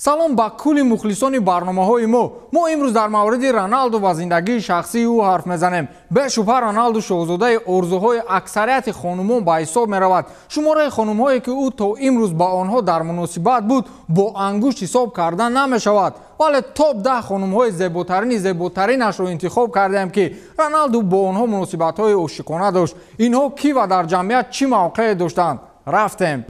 Салом ба кулли мухлисони барномаҳои мо. Мо имрӯз дар мавриди Роналду ва зиндагии шахсии ӯ ҳарф мезанем. Бешубҳа Роналду шоҳзодаи орзуҳои аксарияти хонумон ба ҳисоб меравад. Шумораи хонумҳое ки ӯ то имрӯз ба онҳо дар муносибат буд, бо ангушт ҳисоб карда намешавад. Вале топ 10 хонумҳои зеботарини зеботаринашро интихоб кардаем, ки Роналду бо онҳо муносибатҳои ошиқона дошт. Инҳо кӣ ва дар ҷамъият чӣ мавқее доштанд? Рафтем.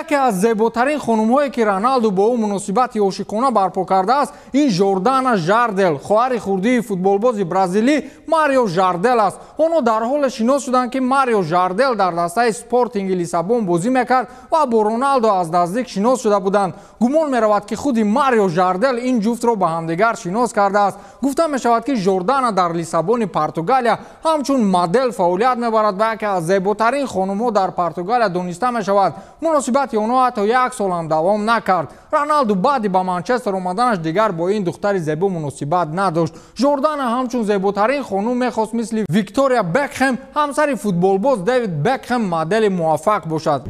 Яке аз зеботарин хонумҳое ки Роналду бо ӯ муносибати ошиқона барпо кардааст, ин Жордана Жардел, хоҳари хурдии футболбози бразилӣ Марио Жардел аст. Онҳо дар ҳоле шинос шуданд, ки Марио Жардел дар дастаи Спортинги Лиссабон бозӣ мекард ва бо Роналду аз наздик шинос шуда буданд. Гумон меравад, ки худи Марио Жардел ин ҷуфтро ба ҳамдигар шинос кардааст. Гуфта мешавад, ки Жордана дар Лиссабони Португалия ҳамчун модел фаъолият мебарад ва яке аз зеботарин хонумҳо дар Португалия дониста мешавад. Муносибати онҳо ҳатто як сол ҳам давом накард. Роналду баъди ба Манчестер омаданаш дигар бо ин духтари зебо муносибат надошт. Жордана ҳамчун зеботарин хонум мехост мисли Виктория Бекхем, ҳамсари футболбоз Дэвид Бекхем, модели муваффақ бошад.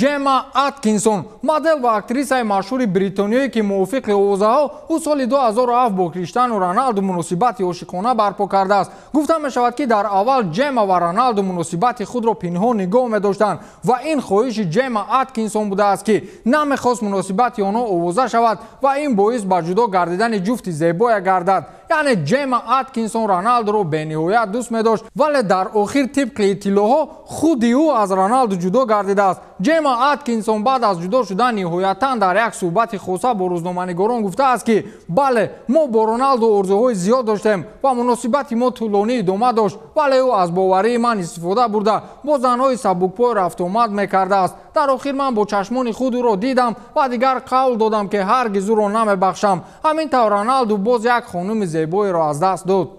Ҷемма Аткинсон, модел ва актрисаи машҳури бритониёе, ки мувофиқи овозаҳо ӯ соли 2007 бо Криштиану Роналду муносибати ошиқона барпо кардааст. Гуфта мешавад, ки дар аввал Ҷемма ва Роналду муносибати худро пинҳон нигоҳ медоштанд ва ин хоҳиши Ҷемма Аткинсон будааст, ки намехост муносибати онҳо овоза шавад ва ин боис ба ҷудо гардидани ҷуфти зебоя гардад. Яъне Ҷемма Аткинсон Роналдуро бениҳоят дӯст медошт, вале дар охир тибқи иттилоъҳо худи ӯ аз Роналду ҷудо гардидааст. Ҷемма Аткинсон баъд аз ҷудо шудан ниҳоятан дар як суҳбати хоса бо рӯзноманигорон гуфтааст, ки бале, мо бо Роналду орзуҳои зиёд доштем ва муносибати мо тӯлонӣ идома дошт, вале ӯ аз боварии ман истифода бурда бо занҳои сабукпой рафтуомад мекардааст. Дар охир ман бо чашмони худ ӯро дидам ва дигар қавл додам, ки ҳаргиз ӯро намебахшам. Ҳамин тавр Роналду боз як хонуми зебоеро аз даст дод.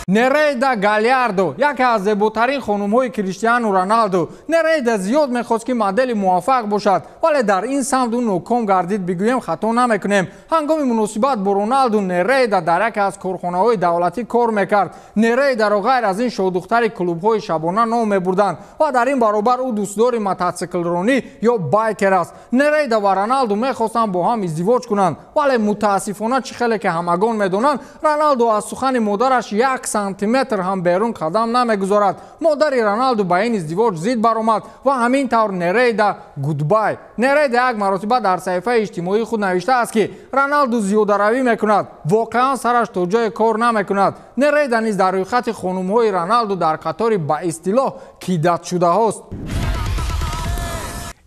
Нерейда Галярдо, яке аз зеботарин хонумҳои Криштиану Роналду. Нерейда зиёд мехост, ки модели муваффақ бошад, вале дар ин самт ӯ ноком гардид, бигӯем хато намекунем. Ҳангоми муносибат бо Роналду Нерейда дар яке аз корхонаҳои давлатӣ кор мекард. Нерейдаро ғайр аз ин шоҳдухтари клубҳои шабона ном мебурданд ва дар ин баробар ӯ дӯстдори мототсиклронӣ ё байкер аст. Нерейда ва Роналду мехостанд бо ҳам издивоҷ кунанд, вале мутаассифона, чӣ хеле ки ҳамагон медонанд, Роналду аз сухани модараш як сантиметр ҳам берун қадам намегузорад. Модари Роналду ба ин издивоҷ зид баромад ва ҳамин тавр Нерейда goodbye. Нерейда як маротиба дар саҳифаи иҷтимоии худ навиштааст, ки Роналду зиёдаравӣ мекунад, воқеан сараш то ҷое кор намекунад. Нерейда низ дар рӯйхати хонумҳои Роналду дар қатори ба истилоҳ кидатшудаҳост.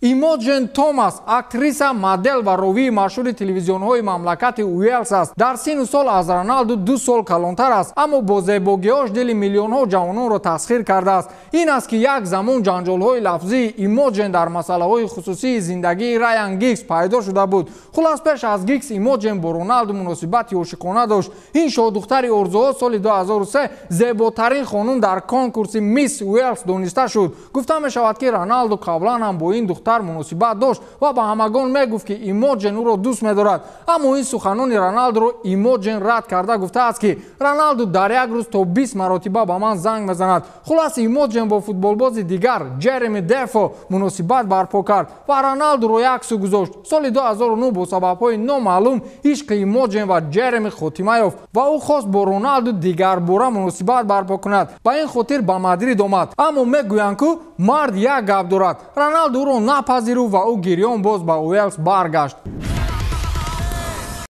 Имоджен Томас, актриса, модел ва ровии машҳури телевизионҳои мамлакати Уэлс аст. Дар сину сол аз Роналду 2 сол калонтар аст, аммо бо зебогиҳош дили миллионҳо ҷавононро тасхир кардааст. Ин аст, ки як замон ҷанҷолҳои лафзии Имоджен дар масъалаҳои хусусии зиндагии Райан Гигс пайдо шуда буд. Хулас, пеш аз Гигс Имоджен бо Роналду муносибати ошиқона дошт. Ин шоҳдухтари орзуҳо соли 2003 зеботарин хонум дар конкурси Мисс Уэлс дониста шуд. Гуфта мешавад, ки Роналду қаблан ҳам бо ин духтар муносибат дошт ва ба ҳамагон мегуфт, ки Имоджен ӯро дӯст медорад. Аммо ин суханони Роналдуро Имоджен рад карда гуфтааст, ки Роналду дар як рӯз то 20 маротиба ба ман занг мезанад. Хулас, Имоджен бо футболбози дигар Ҷереми Дефо муносибат барпо кард ва Роналдуро як сӯ гузошт. Соли 2009 бо сабабҳои номаълум ишқи Имоджен ва Ҷереми хотима ёфт ва ӯ хост бо Роналду дигарбора муносибат барпо кунад. Ба ин хотир ба Мадрид омад. Аммо мегӯянд, ку мард як гап дорад. Роналду ӯро напазируфт ва ӯ гирён боз ба Уэлс баргашт.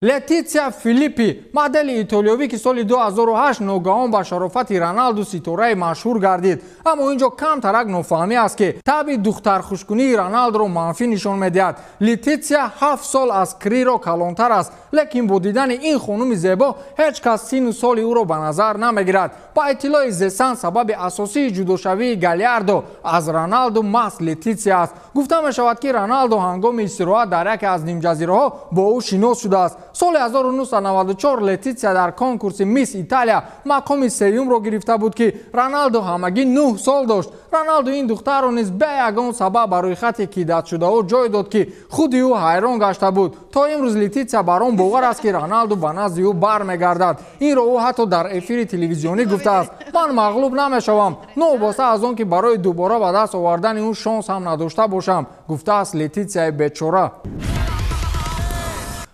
Летитсия Филиппи, модели итолиёвӣ, ки соли 2008 ногаҳон ба шарофати Роналду ситораи машҳур гардид. Аммо ин ҷо камтарак нофаҳмӣ аст, ки табъи духтархушкунии Роналдуро манфӣ нишон медиҳад. Летитсия 7 сол аз Криро калонтар аст, лекин бо дидани ин хонуми зебо ҳеҷ кас сину соли ӯро ба назар намегирад. Ба иттилои The Sun, сабаби асосии ҷудошавии Галярдо аз Роналду маҳз Летитсия аст. Гуфта мешавад, ки Роналду ҳангоми истироҳат дар яке аз нимҷазираҳо бо ӯ шинос шудааст. Соли 1994 Летитсия дар конкурси Мисс Италия мақоми сеюмро гирифта буд, ки Роналду ҳамагӣ 9 сол дошт. Роналду ин духтарро низ бе ягон сабаб ба рӯйхати кидатшудаҳо ҷой дод, ки худи ӯ ҳайрон гашта буд. То имрӯз Летитсия бар он бовар аст, ки Роналду ба назди ӯ бармегардад. Инро ӯ ҳатто дар эфири телевизионӣ гуфтааст: ман мағлуб намешавам, новобаста аз он ки барои дубора ба даст овардани ӯ шонс ҳам надошта бошам, гуфтааст Летитсияи бечора.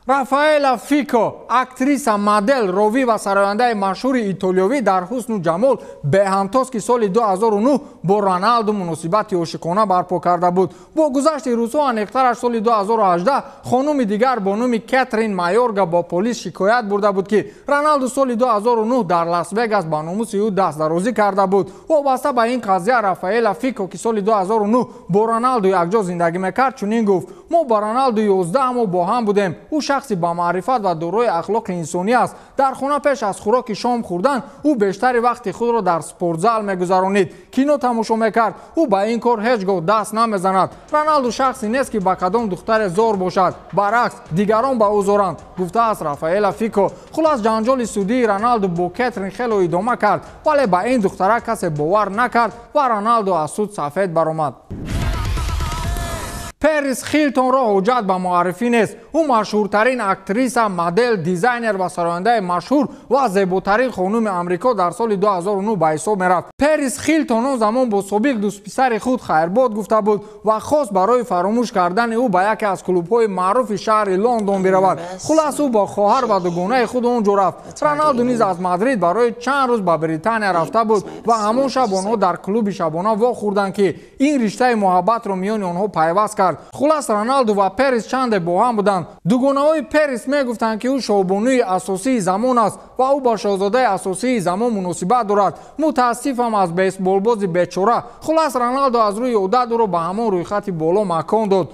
Рафаэла Фико, актриса, модел, ровӣ ва сарояндаи машҳури итолиёвӣ дар ҳусну ҷамол беҳамтост, ки соли 2009 бо Роналду муносибати ошиқона барпо карда буд. Бо гузашти рӯзҳо, аниқтараш соли 2018, хонуми дигар бо номи Кэтрин Майорга бо полис шикоят бурда буд, ки Роналду соли 2009 дар Лас-Вегас ба номуси ӯ дастдарозӣ карда буд. Вобаста ба ин қазия Рафаэла Фико, ки соли 2009 бо Роналду якҷо зиндагӣ мекард, чунин гуфт: мо ба Роналду 11 моҳ бо ҳам будем. Ӯ шахси ба маърифат ва дорои ахлоқи инсонӣ аст. Дар хона пеш аз хӯроки шом хӯрдан ӯ бештари вақти худро дар спортзал мегузаронид, кино тамошо мекард. Ӯ ба ин кор ҳеҷ гоҳ даст намезанад. Роналду шахсе нест, ки ба кадом духтаре зор бошад, баръакс дигарон ба ӯ зоранд, гуфтааст Рафаэла Фико. Хулас, ҷанҷоли судии Роналду бо Кэтрин хело идома кард, вале ба ин духтара касе бовар накард ва Роналду аз суд сафед баромад. Пэрис Хилтонро ҳуҷҷат ба муаррифӣ нест. Ӯ машҳуртарин актриса, модел, дизайнер ва сарояндаи машҳур ва зеботарин хонуми Амрико дар соли 2009 ба ҳисоб мерафт. Пэрис Хилтон он замон бо собиқ дӯстписари худ хайрбод гуфта буд ва хост барои фаромӯш кардани ӯ ба яке аз клубҳои маъруфи шаҳри Лондон биравад. Хулас, ӯ бо хоҳар ва дугонаи худ он ҷо рафт. Роналду низ аз Мадрид барои чанд рӯз ба Британия рафта буд ва ҳамон шаб онҳо дар клуби шабона вохӯрданд, ки ин риштаи муҳаббатро миёни онҳо пайваст кард. Хулас, Роналду ва Пэрис чанде бо ҳам буданд. Дугонаҳои Пэрис мегуфтанд, ки ӯ шоҳбонуи асосии замон аст ва ӯ бо шоҳзодаи асосии замон муносибат дорад. Мутаассифам аз бейсболбози бечора. Хулас, Роналду аз рӯи одат ӯро ба ҳамон рӯйхати боло макон дод.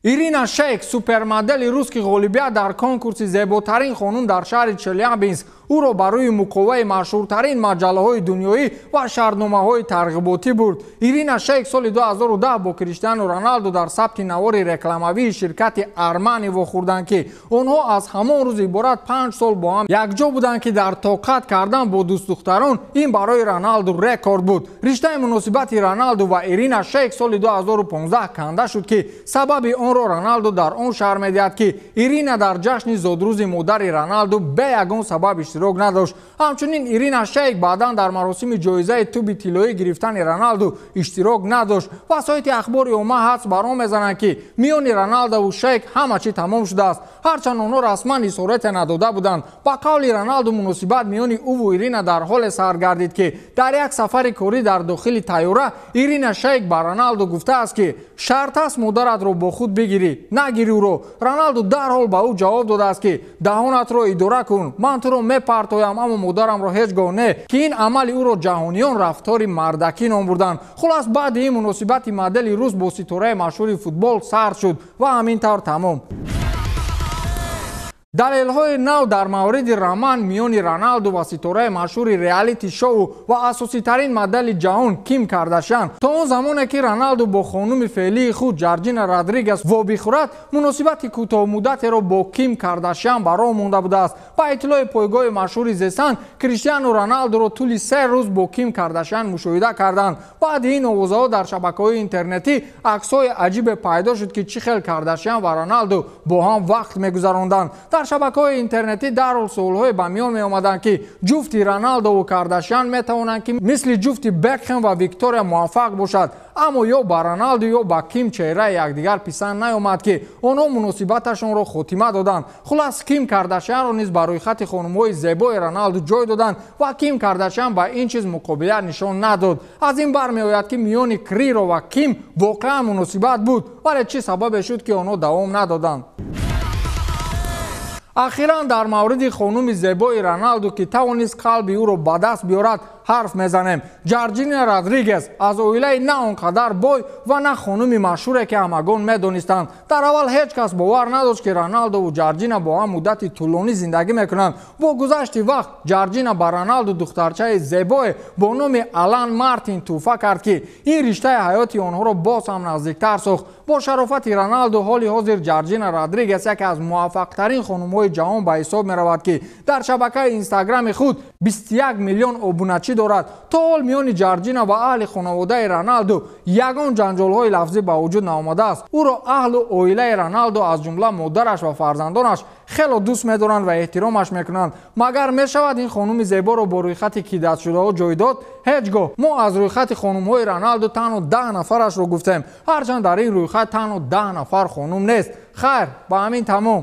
Ирина Шейк, супермодели рус, ки ғолибият дар конкурси зеботарин хонум дар шаҳри Челябинск ӯро ба рӯи муқоваи машҳуртарин маҷаллаҳои дунёӣ ва шартномаҳои тарғиботӣ бурд. Ирина Шейк соли 2010 бо Криштиану Роналду дар сабти навори рекламавии ширкати Армани вохӯрданд, ки онҳо аз ҳамон рӯз иборат 5 сол бо ҳам якҷо буданд, ки дар тоқат кардан бо дӯстдухтарон ин барои Роналду рекорд буд. Риштаи муносибати Роналду ва Ирина Шейк соли 2015 канда шуд, ки сабаби онро Роналду дар он шарҳ медиҳад, ки Ирина дар ҷашни зодрӯзи модари Роналду бе ягон сабаб иштирок надошт. Ҳамчунин Ирина Шейк баъдан дар маросими ҷоизаи туби тиллоӣ гирифтани Роналду иштирок надошт. Васоити ахбори омма ҳадс бар он мезананд, ки миёни Роналдову Шейк ҳама чӣ тамом шудааст, ҳарчанд онҳо расман изҳороте надода буданд. Ба қавли Роналду муносибат миёни ӯву Ирина дар ҳоле сар гардид, ки дар як сафари корӣ дар дохили тайёра Ирина Шейк ба Роналду гуфтааст, ки шарт аст модаратро бо худ бигирӣ, нагирӣ ӯро. Роналду дарҳол ба ӯ ҷавоб додааст, ки даҳонатро идора кун, ман туро мепартоям, аммо модарамро ҳеҷ гоҳ не, ки ин амали ӯро ҷаҳониён рафтори мардакӣ ном бурданд. Хулас, баъди ин муносибати модели рус бо ситораи машҳури футбол сар шуд ва ҳамин тавр тамом. Далелҳои нав дар мавриди роман миёни Роналду ва ситораи машҳури реалити шоу ва асоситарин модели ҷаҳон Ким Кардашян. То он замоне ки Роналду бо хонуми феълии худ Ҷорҷина Родригес вобихӯрад, муносибати кӯтоҳмуддатеро бо Ким Кардашян ба роҳ монда будааст. Ба иттилои пойгоҳи машҳури Зесан, Криштиану Роналдуро тӯли 3 рӯз бо Ким Кардашян мушоҳида карданд. Баъди ин овозаҳо дар шабакаҳои интернетӣ аксҳои аҷибе пайдо шуд, ки чӣ хел Кардашян ва Роналду бо ҳам вақт мегузаронданд. Дар шабакаҳои интернетӣ дарҳол суолҳое ба миён меомаданд, ки ҷуфти Роналдову Кардашян метавонанд, ки мисли ҷуфти Бекхем ва Виктория муваффақ бошад, аммо ё ба Роналду ё ба Ким чеҳраи якдигар писанд наёмад, ки онҳо муносибаташонро хотима доданд. Хулас, Ким Кардашянро низ ба рӯйхати хонумҳои зебои Роналду ҷой доданд ва Ким Кардашян ба ин чиз муқобилат нишон надод. Аз ин бармеояд, ки миёни Криро ва Ким воқеан муносибат буд, вале чӣ сабабе шуд, ки онҳо давом надоданд. Ахиран дар мавриди хонуми зебои Роналду, ки тавонист қалби ӯро ба даст биёрад, ҳарф мезанем. Ҷорҷина Родригес аз оилаи на он қадар бой ва на хонуми машҳуре, ки ҳамагон медонистанд. Дар аввал ҳеҷ кас бовар надошт, ки Роналдову Ҷорҷина бо ҳам муддати тӯлонӣ зиндагӣ мекунанд. Бо гузашти вақт Ҷорҷина ба Роналду духтарчаи зебое бо номи Алан Мартин тӯҳфа кард, ки ин риштаи ҳаёти онҳоро боз ҳам наздиктар сохт. Бо шарофати Роналду ҳоли ҳозир Ҷорҷина Родригес яке аз муваффақтарин хонумҳои ҷаҳон ба ҳисоб меравад, ки дар шабакаи Инстаграми худ 21 миллион обуначӣ дорад. То ҳол миёни Ҷорҷина ва аҳли хонаводаи Роналду ягон ҷанҷолҳои лафзӣ ба вуҷуд наомадааст. Ӯро аҳлу оилаи Роналду, аз ҷумла модараш ва фарзандонаш, хело дӯст медоранд ва эҳтиромаш мекунанд. Магар мешавад ин хонуми зеборо бо рӯйхати кидатшудаҳо ҷой дод? Ҳеҷ гоҳ. Мо аз рӯйхати хонумҳои Роналду танҳо 10 нафарашро гуфтем, ҳарчанд дар ин рӯйхат танҳо 10 нафар хонум нест. Хайр, ба ҳамин тамом.